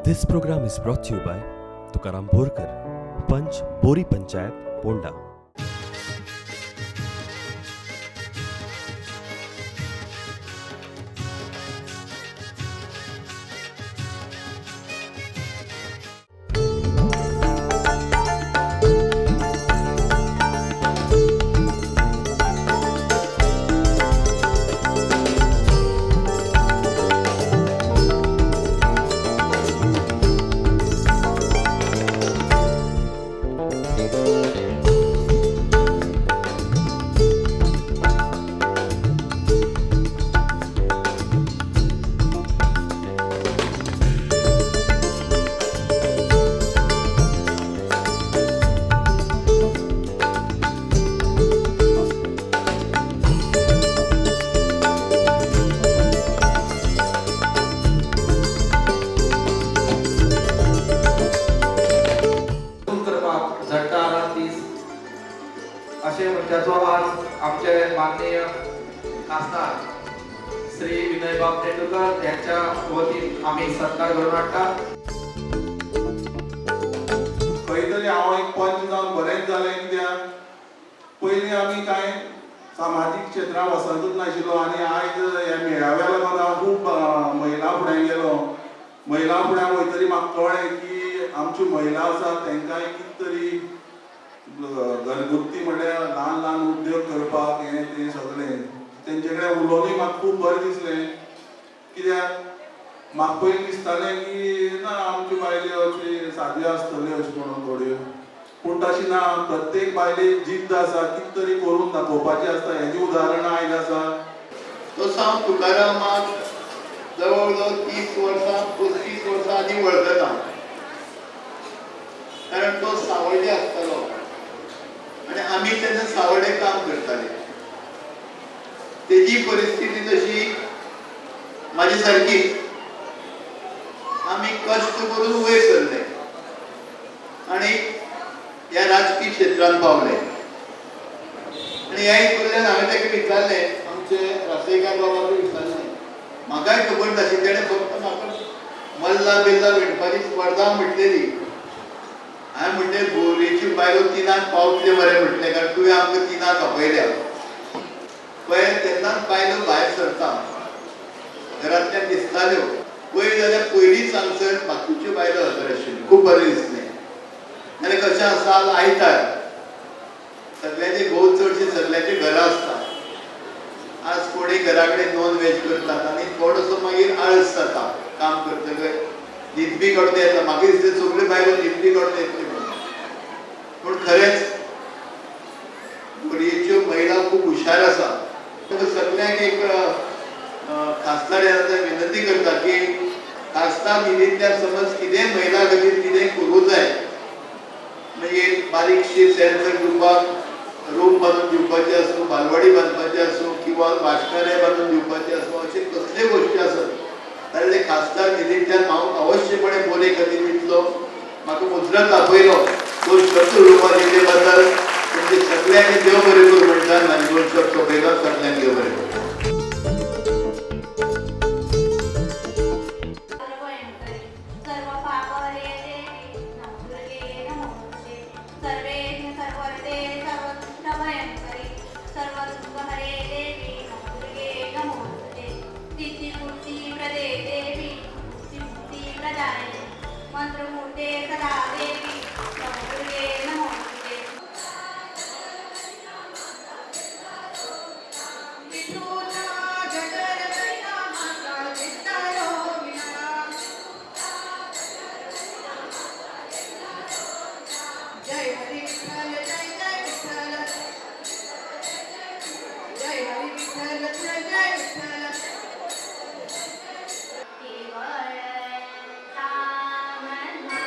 This program is brought to you by Tukaram Borkar, Panch Bori Panchayat, Ponda. अशें मनशाचो आज आमचे माननीय खासदार श्री विनयबाब तेंडुलकर यांच्या वतीन आमी सत्कार घडोवन हाडटा. खंय तरी हांव एक पंच जावन बरेंच जालें, कित्याक पयलीं आमी कांय सामाजीक क्षेत्रांत वचतूच नाशिल्लो आनी आयज ह्या मेळाव्या लागून हांव खूब महिला फुड्यान गेलो. महिला फुड्यान वयतरी म्हाका कळ्ळें की आमच्यो महिला आसात तांकांय कितें तरी घरगुती म्हणल्यार ल्हान ल्हान उद्योग करपाक हें तें सगळें तेंचे कडेन उलोवनूय म्हाका खूब बरें दिसलें. कित्याक म्हाका पयलीं दिसतालें की ना आमच्यो बायल्यो अश्यो साद्यो आसतल्यो अशें म्हणून थोड्यो, पूण तशें ना. प्रत्येक बायलेक जिद्द आसा, कितें तरी करून दाखोवपाचें आसता. हेजी उदाहरणां आयज आसा. तो हांव तुकारामाक जवळ जवळ 30 वर्सां 35 वर्सां आदीं वळखता, कारण तो सावळडे आसतालो आनी आमी तेन्ना सावळडे काम करताले. तेजी परिस्थिती तशी म्हाजी सारकीच. आमी कश्ट करून वयर सरले आनी ह्या राजकीय क्षेत्रांत पावले. आनी ह्या हितूंतल्यान हांवें ताका विचारलें, आमचे रासयकार बाबाक विचारलें, म्हाकाय खबर नाशिल्लें, तेणें फक्त म्हाका मल्ला बिल्ला विणपाची स्पर्धा म्हटलेली. हांवें म्हटलें बोरयेच्यो बायलो 3 पावतल्यो मरे म्हटलें, कारण तुवें आमकां 3 आपयल्या. पळय तेन्नाच बायलो भायर सरता, घरांतल्यान दिसताल्यो. पळय जाल्यार पयलींच हांगसर बाकीच्यो बायलो हजर आशिल्ल्यो. खूब बरें दिसलें. जाल्यार कशें आसा, आयतार सगळ्यांचे भोव चडशे सगळ्यांचे घरां आसता. आज कोणी घरा कडेन नॉन व्हेज करतात आनी थोडोसो मागीर आळस जाता काम करतकच, न्हीद बी काडून येता. मागीर दिसता सगळ्यो बायलो न्हीद बी काडून येतली म्हणून. पूण खरेंच बोरयेच्यो महिला खूब हुशार आसा. सगळ्यांक एक खासदार विनंती करता की खासदार निधींतल्यान समज कितेंय महिला खातीर कितेंय करूं जाय, म्हणजे बारीकशी सेल्फ हेल्प ग्रुपाक रूम बांदून दिवपाचे आसूं, बालवाडी बांदपाची आसूं किंवा वाचनालय बांदून दिवपाचें आसूं, अशे कसल्यो गोश्टी आसत जाल्यार ते खासदार निधींतल्यान हांव अवश्यपणे बोरये खातीर दितलो. म्हाका मुजरत आपयलो, दोन शब्द उलोवपाक दिल्ले बद्दल तुमचे सगळ्यांनी देव बरें करूं म्हणटा. आनी दोन शब्द सोंपयता. सगळ्यांक देव बरें करूं. मंत्रमूर्ते सदा देवी नमो नमोस्तुते. जय हरी विठ्ठल, जय जय विठ्ठल, जय हरी विठ्ठल, जय जय विठ्ठल. केवळ सामना.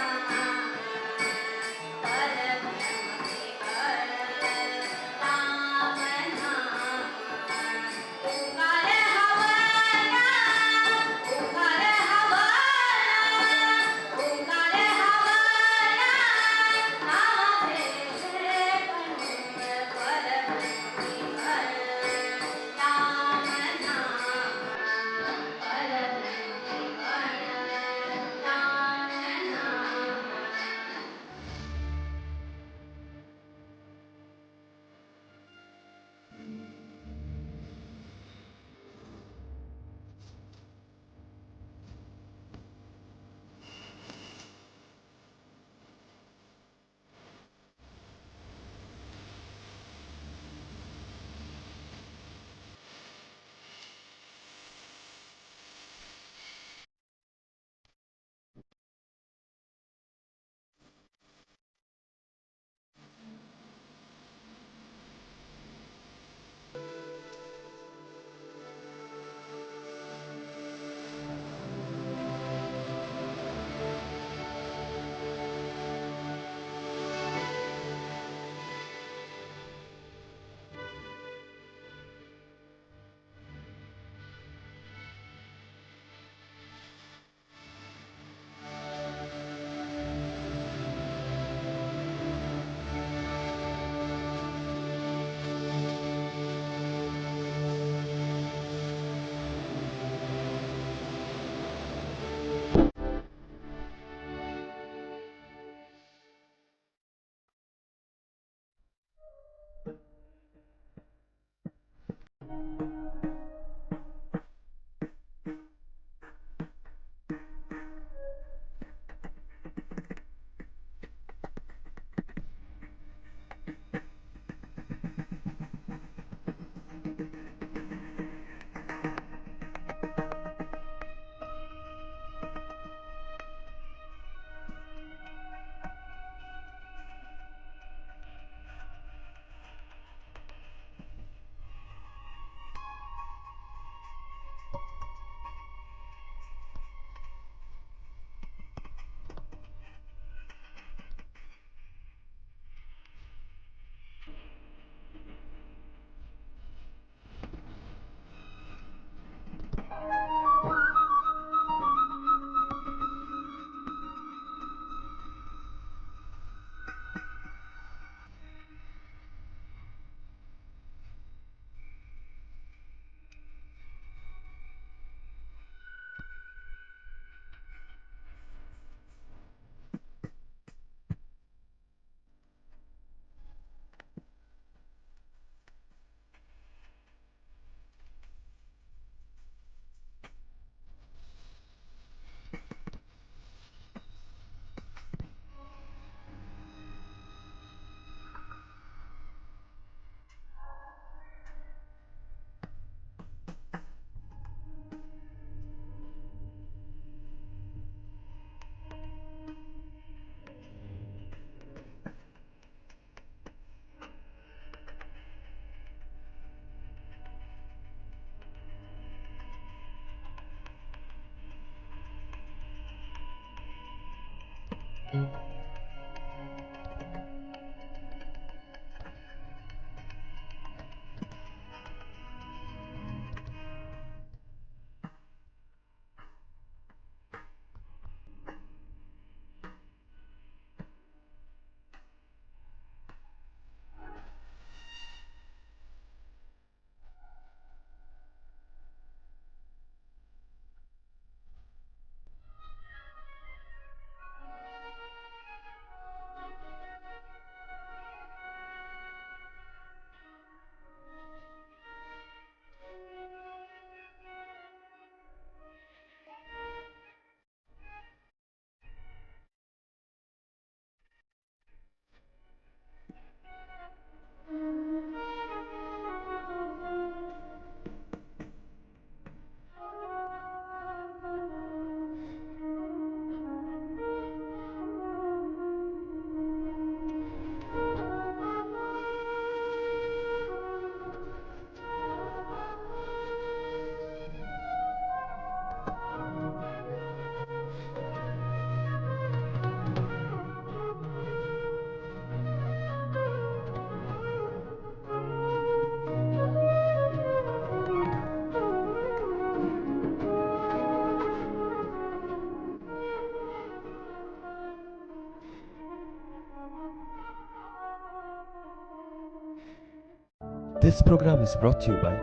This program is brought to you by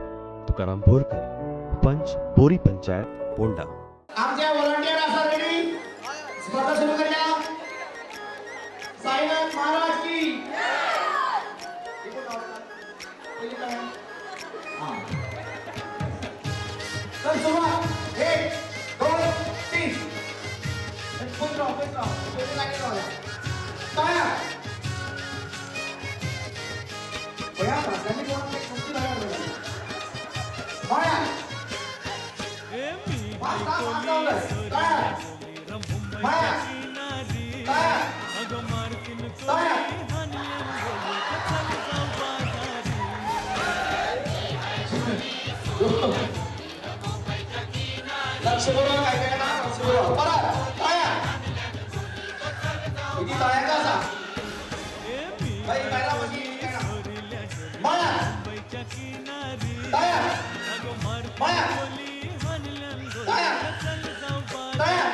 Tukaram Borkar, Panch Bori Panchayat, Ponda. आमचे व्हॉलंटियर आसा रेडी. स्पर्धा सुरू करूया. साईनाथ महाराज की. हा. तर सुरुवात. 1 2 3. पयस राव, पयस राव, पयलीं लागीं रावया. टाळ्या. पळया दादल्यांनी कोणाक एक मुक्ती भायर हाडली. माया. पाच सहा सात जावं. टाळ्या. माया. टाळ्या. टाळ्या. लक्ष करून काय काय ना, लक्ष करून. परत टाळ्या. किती टाळ्यांचा असा बाई बायला म्हणजे माया. टाळ्या. माया. टाळ्या. टाळ्या.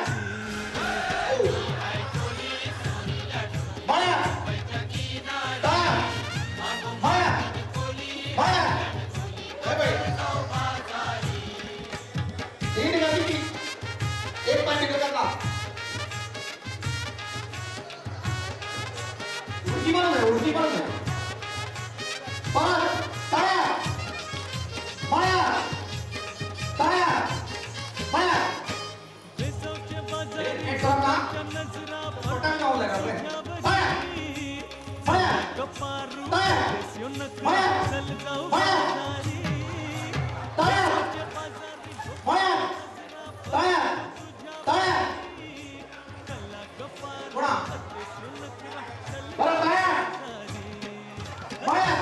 माया. टाळ्या. माया. माया. हे बाई. तीन गाडी ती. एक पाच तिकडे करता. उडकी मारून आहे, उडकी मारून आहे. परत टाळ्या. माया. टाळ्या. माया. एक करता. पटांग गावलाय का आपले? माया. माया. टाळ्या. माया. माया. टाळ्या. माया. टाळ्या. टाळ्या. पुन्हा. परत टाळ्या. माया.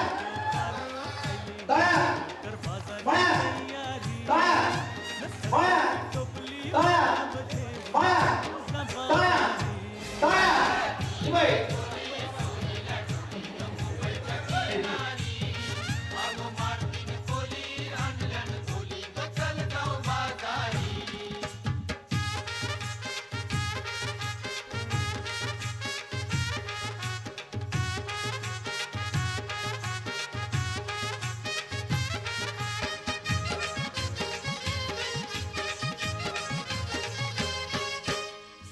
टाळ्या. माया. टाळ्या. माया. टाळ्या. माया. टाळ्या. टाळ्या. ही बाई.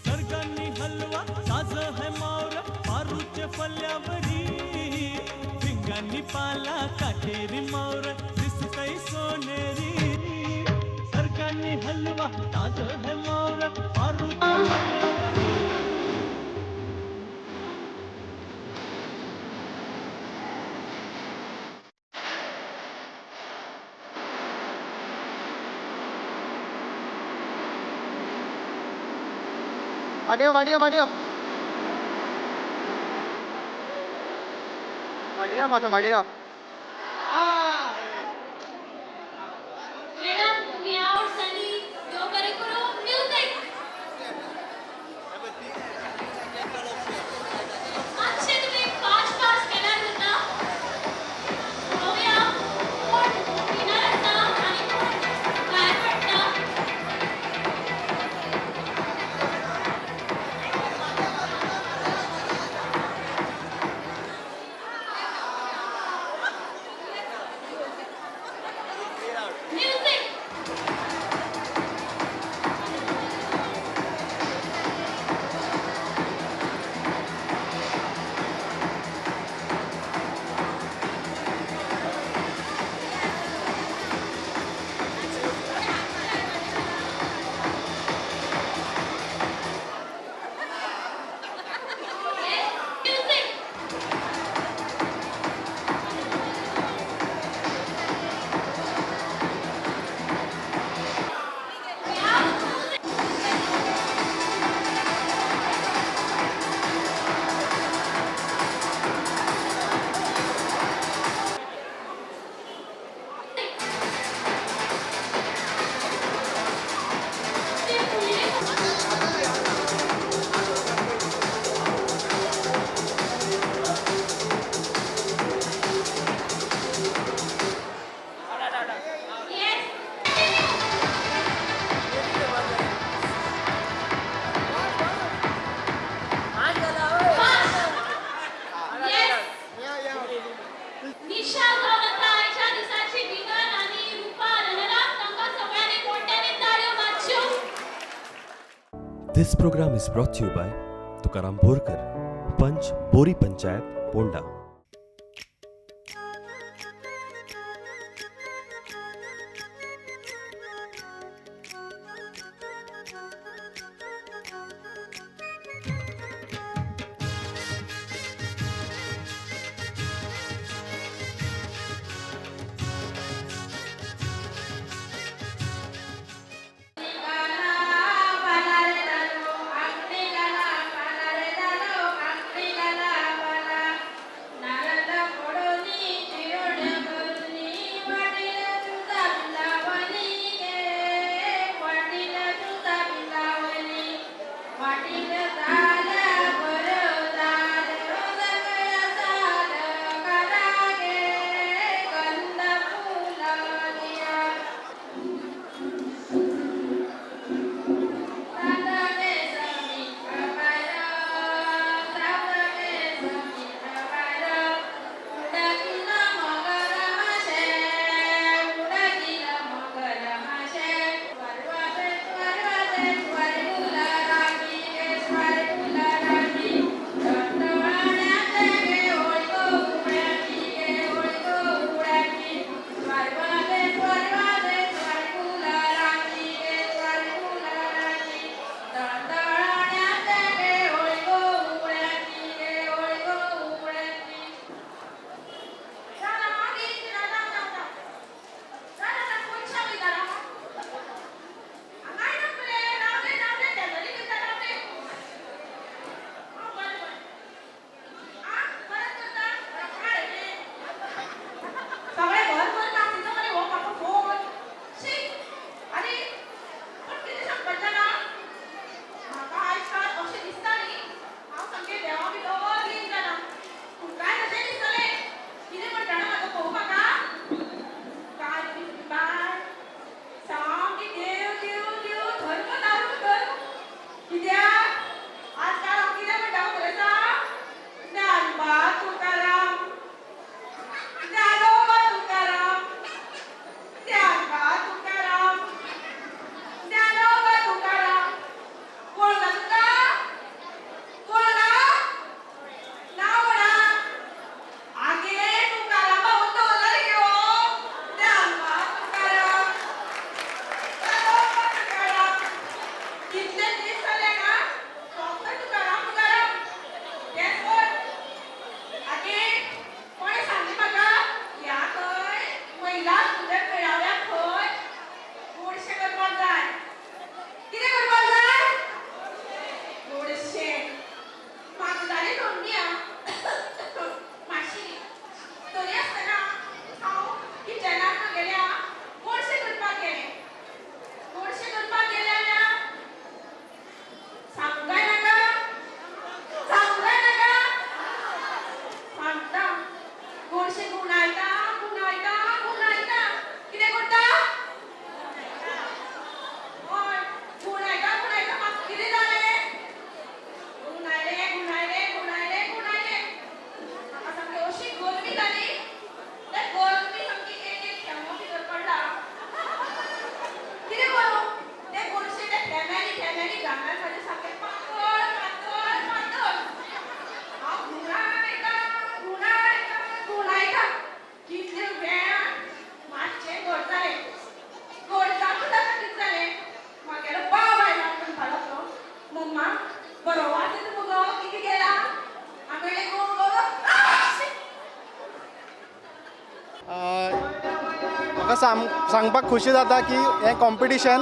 सरगांनी हलवा साज है मावर पारूच्या फल्यावरी, भिंगांनी पाला काटेरी मावर दिसतय सोनेरी. सरगांनी हलवा ताज है मावर पारूच्या फल्यावरी. वाटेव वाटेव वाटेव वाटेव माझं वाटेव. मॅडम, तुम्ही या वर्षांनी यो करे करू music. This program is brought to you by Tukaram Borkar, Panch Bori Panchayat, Ponda. म्हाका सांगपाक खुशी जाता की हें कॉम्पिटिशन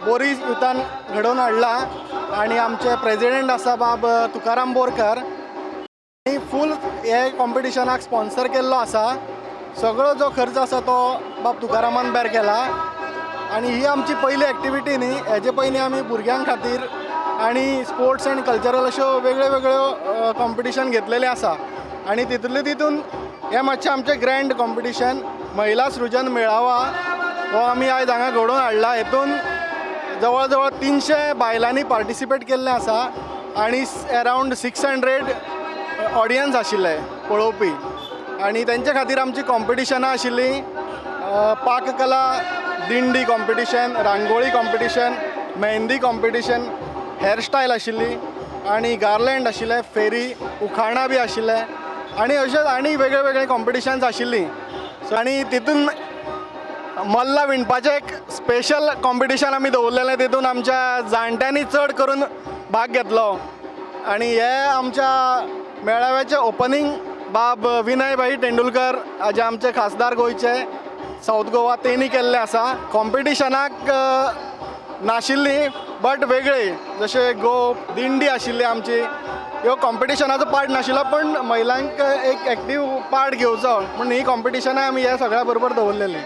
बोरी युथान घडोवन हाडलां आनी आमचे प्रेजिडेंट आसा बाब तुकाराम बोरकर आनी फूल हे कॉम्पिटिशनाक स्पॉन्सर केल्लो आसा. सगळो जो खर्च आसा तो बाब तुकारामान बेर केला आनी ही आमची पयली एक्टिविटी न्ही. हेजे पयलीं आमी भुरग्यां खातीर आनी स्पोर्ट्स एंड कल्चरल अश्यो वेगळ्यो वेगळ्यो कॉम्पिटिशन घेतलेले आसा आनी तितूंतले तितून हें मातशें आमचें ग्रँड कॉम्पिटिशन महिला सृजन मेळावा हो आमी आयज हांगा घडोवन हाडला. हेतून जवळ जवळ 300 बायलांनी पार्टिसिपेट केल्लें आसा आनी अरावंड 600 ऑडियन्स आशिल्ले पळोवपी आनी तेंचे खातीर आमची कॉम्पिटिशनां आशिल्लीं पाककला, दिंडी competition, rangoli competition, mehndi competition. Hairstyle आशिल्ली आनी गार्लँड आशिल्ले, फेरी, उखाणा बी आशिल्ले आनी अशेंच आनी वेगळे वेगळे कॉम्पिटिशन्स आशिल्लीं. सो आनी तितून मल्लां विणपाचें एक स्पेशल कॉम्पिटिशन आमी दवरलेलें, तितून आमच्या जाणट्यांनी चड करून भाग घेतलो. आनी हे आमच्या मेळाव्याचें ओपनींग बाब विनय भाई तेंडुलकर जे आमचे खासदार गोंयचे सावथ गोवा तेणी केल्लें आसा. कॉम्पिटिशनाक नाशिल्ली बट वेगळी जशें गोप दिंडी आशिल्ली आमची, ह्यो कॉम्पिटिशनाचो पार्ट नाशिल्लो पण महिलांक एक एक्टीव पार्ट घेवचो म्हूण ही कॉम्पिटिशनां आमी ह्या सगळ्या बरोबर दवरलेलीं.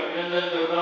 अभिनंदन करता।